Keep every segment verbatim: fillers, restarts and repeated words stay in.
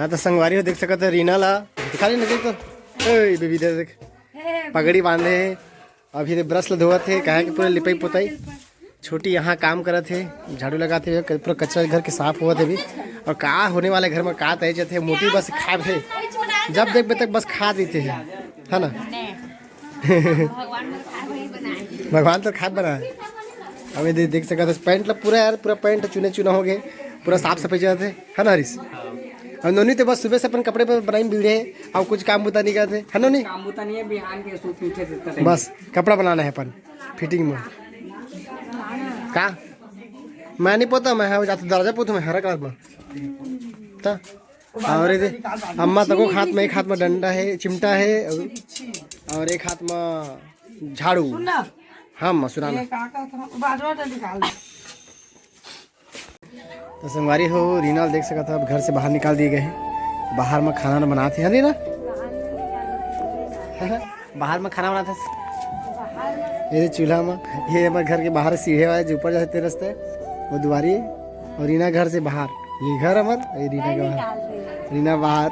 तो संगवारी हो, देख सकत हो रीना ला, दिखा रीना, देख तो, ए बेबी, दे देख, पगड़ी बांधे हे। अभी ये ब्रश ला धोवत हे, काहे कि पूरा लिपाई पोताई। छोटी यहाँ काम करत हे, झाड़ू लगात हे, पूरा कचरा घर के साफ होवत हे अभी। और का होने वाला घर में का तय जथे, मोटी बस खात हे, जब देखबे तक बस खात रहिथे, है ना? भगवान तो खात बनाए। अब ये दे-, देख सकत हो, पैंट ला पूरा यार, पूरा पैंट चुने चुना हो गए, पूरा साफ सफाई जात हे, है ना हरीश? और नोनी तो बस सुबह से अपन कपड़े पर बनाई भीड़े हे, और कुछ काम बुता नहीं करते, है नोनी? काम बुता नहीं है, बिहान के सूत पीछे से तक। बस कपड़ा बनाना है अपन फिटिंग में। का? मैं नहीं पोता, मैं है जाते दरवाजा पोतू मैं हरा कलर में। ता? और ये दे, अम्मा तको हाथ में, एक हाथ में डंडा है, चिमटा है, और, और एक हाथ में झाड़ू। सुन ना। हाँ अम्मा, सुना ना। ये का कहत हूँ, बाजवा तो निकाल दे। तो संगवारी हो, रीना देख सकत हो, अब घर से बाहर निकाल दिए गए हैं। बाहर में खाना ना बनात हे, हाँ रीना? बाहर में खाना बनात हे। ये चूल्हा में, ये हमारे घर के बाहर सीढ़े वाले जो ऊपर जाते रास्ते, वो दुआरी। और रीना घर से बाहर, ये घर हमार, ये रीना का बाहर। रीना बाहर।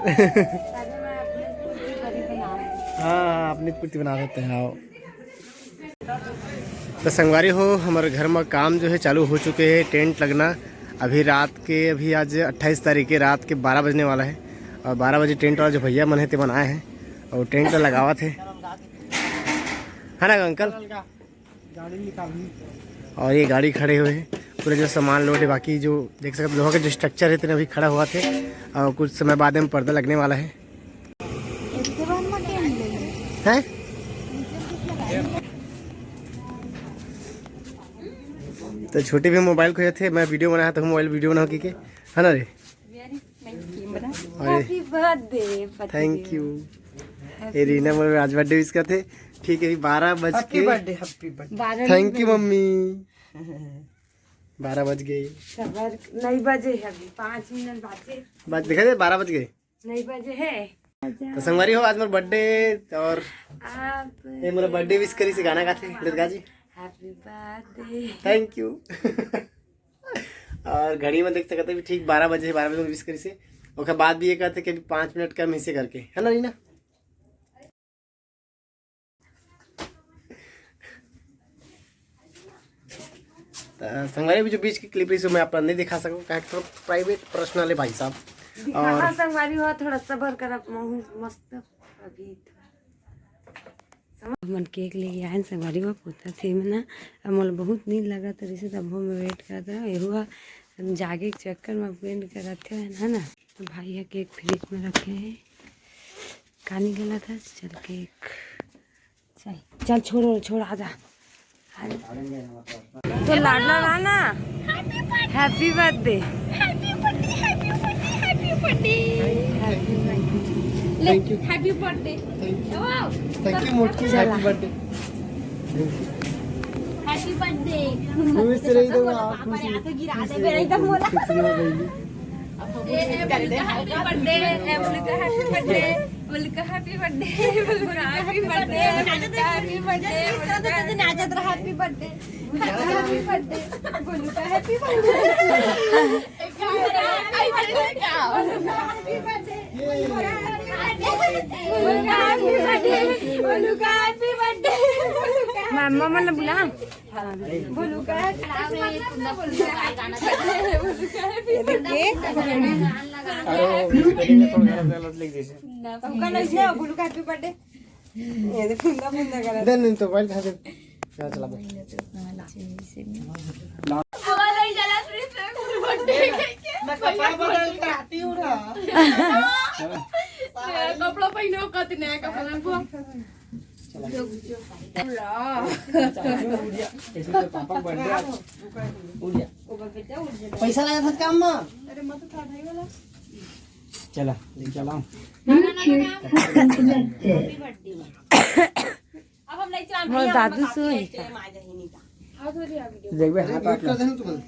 हाँ, हाँ, अपनी पूर्ति बना देते हैं, आओ। तो संगवारी हो, हमारे घर में काम जो है चालू हो चुके हैं, टेंट लगना। अभी रात के, अभी आज अट्ठाईस तारीख है, रात के बारह बजने वाला है। और बारह बजे टेंट वाला जो भैया मन है, ते मन आए हैं और टेंट लगावत है, है ना अंकल? गाड़ी निकालनी। और ये गाड़ी खड़े हुए हैं, पूरे जो सामान लोड है, बाकी जो देख सकते हो, लोहा का जो स्ट्रक्चर है, इतने अभी खड़ा हुआ थे और कुछ समय बाद में पर्दा लगने वाला है। हैं? तो छोटे भी मोबाइल खोजे थे, मैं वीडियो बनाया तो मोबाइल वीडियो बनाओ की के, है ना रे? अरे, Happy birthday, पति थैंक देव। यू। ए रीना मोर आज बर्थडे विश करथे। ठीक है, अभी बारह बज के। Happy birthday, happy birthday। बारह थैंक यू मम्मी। बारह बज गए। सबर नहीं बजे है अभी, पाँच मिनट बाजे। बात दिखा दे, बारह बज गए। नहीं बजे है। तो संगवारी हो, आज मोर बर्थडे और आप ये मोर बर्थडे विश करी से गाना गाथे, ले गा जी। Happy birthday। Thank you. और घड़ी में देख सकते हैं, ठीक बारह बजे, बारह बजे विश करी से। ओकर बाद भी ये कहते कि अभी पाँच मिनट कम हिस्से करके, है ना रीना? तो संगवारी, भी जो बीच की क्लिप है, मैं आप नहीं दिखा सकूँ, काहे कि थोड़ा प्राइवेट पर्सनल है भाई साहब। और हाँ, संगवारी हो, थोड़ा सबर कर, मस्त अभी हमन केक लेके आएन संगवारी हो, पोता थे में ना। अब मोला बहुत नींद लगत रहिसे, तब मैं वेट करत रहा। एहू ह जागे के चक्कर में पेंट करत हे, है ना। तो भाई ह केक फ्रिज में रखे हे, कानी गलत है। चल केक, चल, चल, छोड़, छोड़, आजा। तो लाडला रहा ना, happy birthday। Happy birthday, happy birthday, happy birthday। Thank you। Happy birthday। Thank you। Wow। Thank you मोटकी, चला। Happy birthday। Thank you। Happy birthday। खुश रही तो आप, खुश रही। गिरा दे, एकदम बोला। खुश रही। ए, ए, बोलू का happy birthday, ए, बोलू का happy birthday, बोलू का happy birthday, बोलू का happy birthday, बोलू का happy birthday, बोलू का नाचत रहा, happy birthday, बोलू का happy birthday, बोलू का happy birthday, बोलू का happy birthday, बोलू का happy birthday, बोलू का। मामा मन ला बुला। बोलू का है? बोलू का है? अरे, spelling में थोड़ा गलत, गलत लिख दीजिए। हमका नहीं है, बोलू का happy birthday। ये दे, फुंदा, फुंदा गलत। दे, नहीं तो मोबाइल खा दे। चला, चला, बोल। मैं कपड़ा बदल के आती हूँ ना। कपड़ा पहनो, कति नया कपड़ा पहनो। उड़ जा। उड़ जा। पैसा लाया था काम में। चला, ले चलाओ। अब हम नहीं चलान मोर भैया, हम दादू बस सोए आपके का? Time आ जाही नहीं का। देखबे, हाथ, हाथ कर देना तुमन।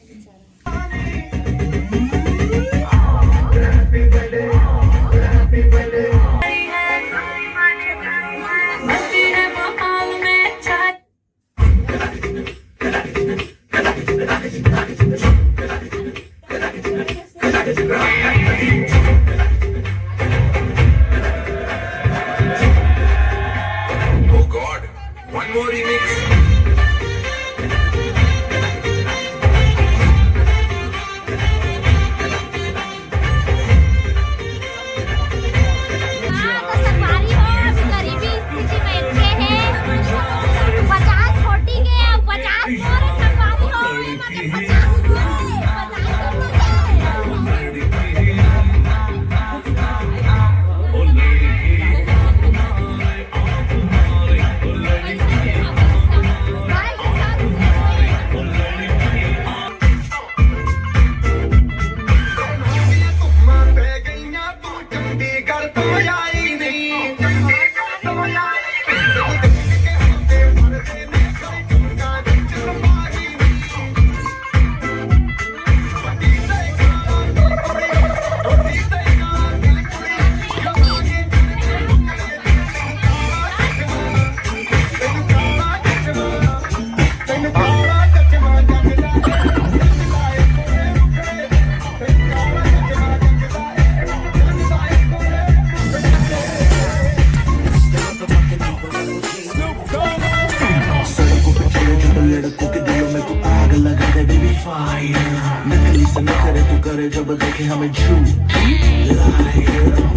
जब देखे हमें झूठ,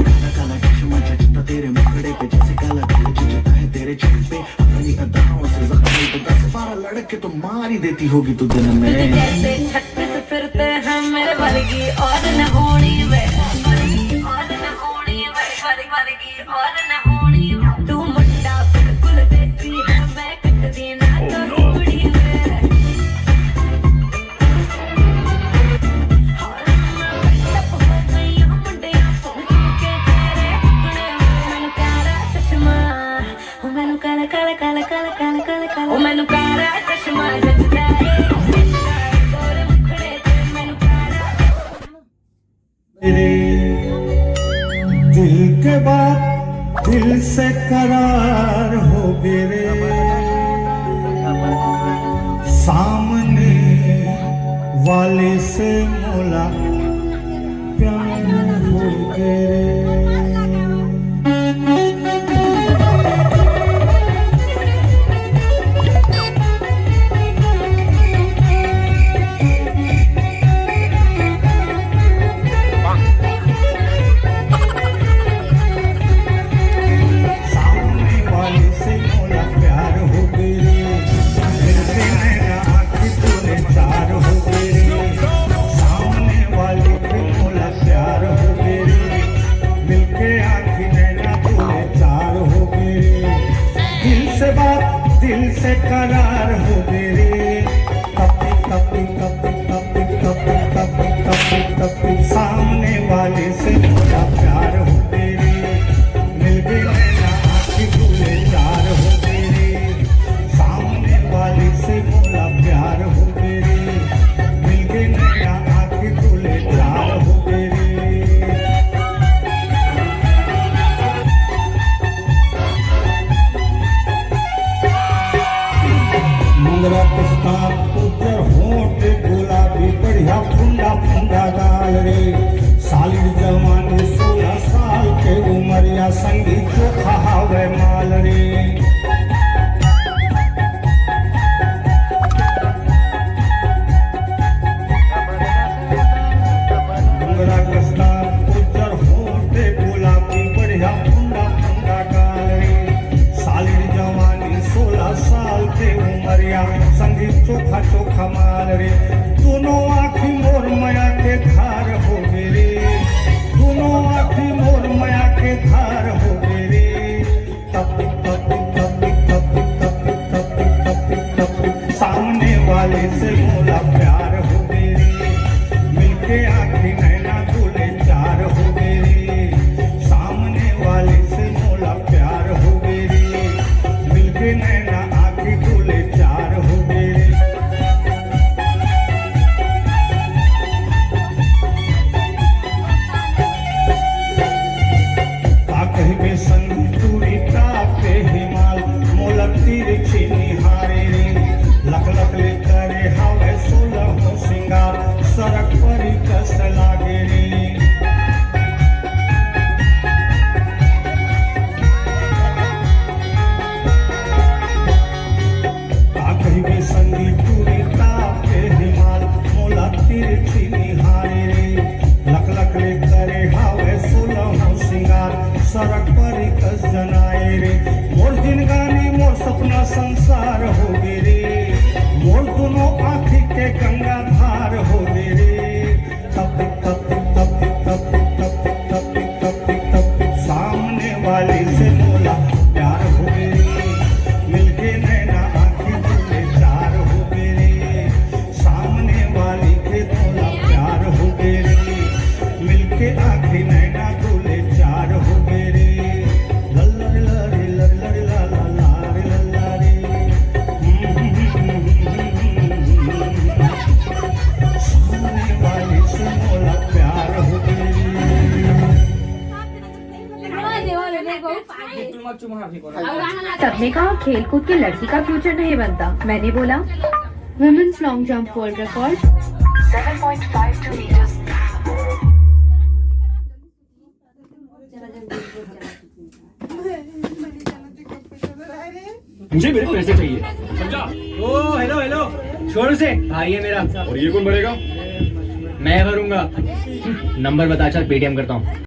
काला काला चश्मा जचता तेरे मुखड़े पे, जैसे काला धूल जचता है तेरे चेहरे पे। अपनी अदाओं से जख्मी तो दस बारह लड़के तो मार ही देती होगी तू दिन में। जैसे छत्तीस फिरते हैं मेरे वर्गी और न होनी वे, और न होनी वे, वर्गी, वर्गी। और न होनी। तू मुंडा बिल्कुल देसी है, मैं कटदी ना तो सूड़ी वे। और मैं fed up हो गई हूँ मुंडिया सुन सुन के तेरे टुकड़े वे। मैनू काला चश्मा, ओ मैनू काला, काला, काला। ओ मैनू काला चश्मा जचदा रे, गोरे मुखड़े ते मैनू काला। मेरे दिल के बात दिल से करार हो गे रे, सामने वाले से मोला प्यार हो गे रे। सामने वाले से मोला प्यार हो गे रे, मिलके नैना आँखी तूने चार हो गे रे। सामने वाले से मोला प्यार हो गे रे, मिलके आँखी नैना तूने चार हो गे रे। दिल से बात दिल से करार हो गे रे, तपी तपी तपी तपी तपी तपी तपी तपी। सामने वाले से मोला प्यार हो गे रे, मिलके नैना आँखी तूने चार हो गे रे। सामने वाले से मोला प्यार हो गे रे, मिलके नैना आँखी तूने चार हो गे रे। मुंगरा कुस्तान उज्जर होंठ गुलाबी, बढ़िया फुंडा फुंडा गाल रे। सालिर जवानी सोलह साल के उमरिया, संगी चोखा हावे माल रे। मुंगरा कुस्तान उज्जर होंठ गुलाबी, बढ़िया फुंडा फुंडा गाल रे। सालिर जवानी सोलह साल के उमरिया, संगी चोखा चोखा माल रे। दोनों आँखी मोर मया के धार हो गे रे, दोनों आँखी मोर मया के धार हो गे रे। तपी तपी तपी तपी तपी तपी तपी तपी। सामने वाले से मोला प्यार हो गे रे, मिलके आँखी नैना तूने चार हो गे रे। सामने वाले से मोला प्यार हो गे रे, मिलके नैना आँखी तूने चार हो गे रे। का कहिबे संगी टूरी का पे हिमाल, मोला तिरछी निहारे रे। लख लख ले करे हावे सोलह हो सिंगार, सरग परी कस लागे रे। का कहिबे संगी टूरी का पे हिमाल, मोला तिरछी निहारे रे। लख लख ले करे हावे सोलह हो सिंगार, सरग परी कस जनाए रे। मोर जिनगानी मोर सपना संसार हो गे रे, मोर दोनों आँखी के गंगा धार हो गे रे। तपी तपी तपी तपी तपी तपी तपी तपी। सामने वाली से मोला प्यार हो गे रे, मिलके नैना आँखी तूने चार हो गे रे। सामने वाली के मोला प्यार हो गे रे, मिलके आँखी नैना तूने चार हो गे रे। लल्ला रे ला रे लल्ला रे ला ला ला रे लल्ला रे। सामने वाली से मोला प्यार हो गे रे। सबने कहा खेल कूद के लड़की का फ्यूचर नहीं बनता। मैंने बोला, Women's long jump world record। मुझे मेरे पैसे चाहिए, समझा? ओ हेलो हेलो, छोड़ उसे, भाई है मेरा। और ये कौन भरेगा? मैं भरूंगा। नंबर बता, चल पेटीएम करता हूँ।